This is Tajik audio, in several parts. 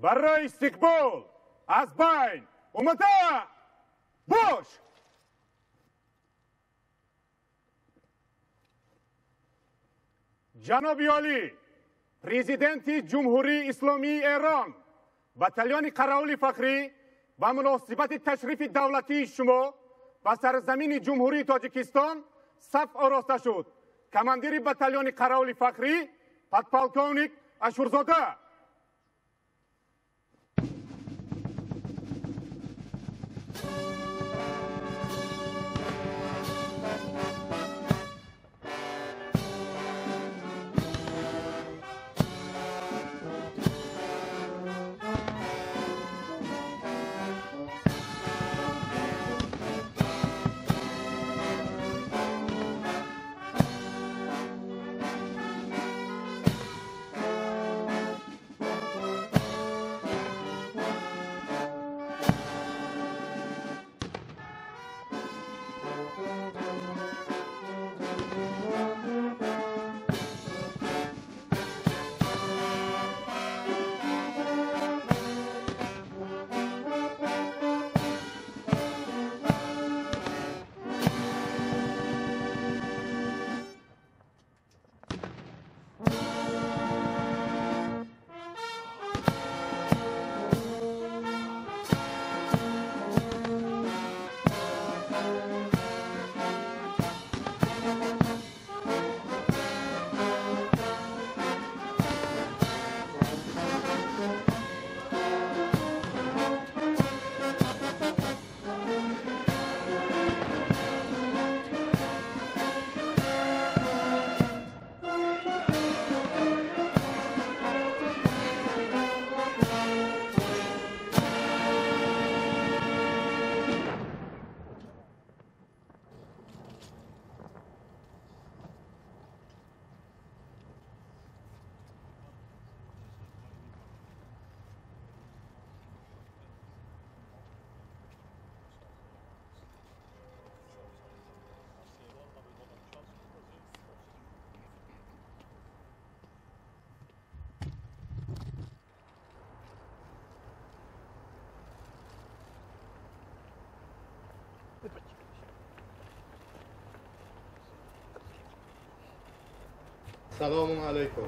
Барои истиқбол аз байн омода бош! Ҷаноби олӣ, президенти Ҷумҳурии Исломии Эрон, батальони қараулӣ фахрӣ ба муносибати ташрифи давлатии шумо ба сарзамини Ҷумҳурии Тоҷикистон саф ороста шуд. Командири батальони қараулӣ фахрӣ подполковник Ашурзода. سلام علیکم.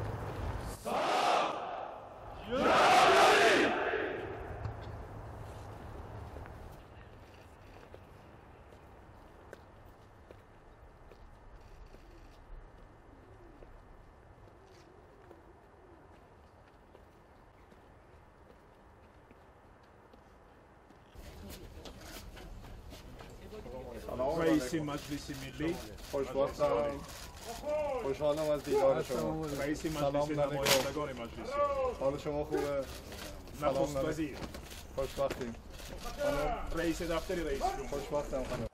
سلام. رئیس مجلس ملی، خوشبختم. خوشحالم از دیدار شما. رئیس مجلس نمایندگان مجلس، حال شما خوبه؟ نخست وزیر، خوشبختیم. رئیس دفتر رئیس جمهور، خوشبختم خانم.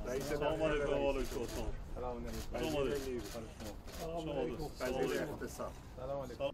رئیس سلام علیکم. سلام علیکم. وزیر اقتصاد، سلام علیکم.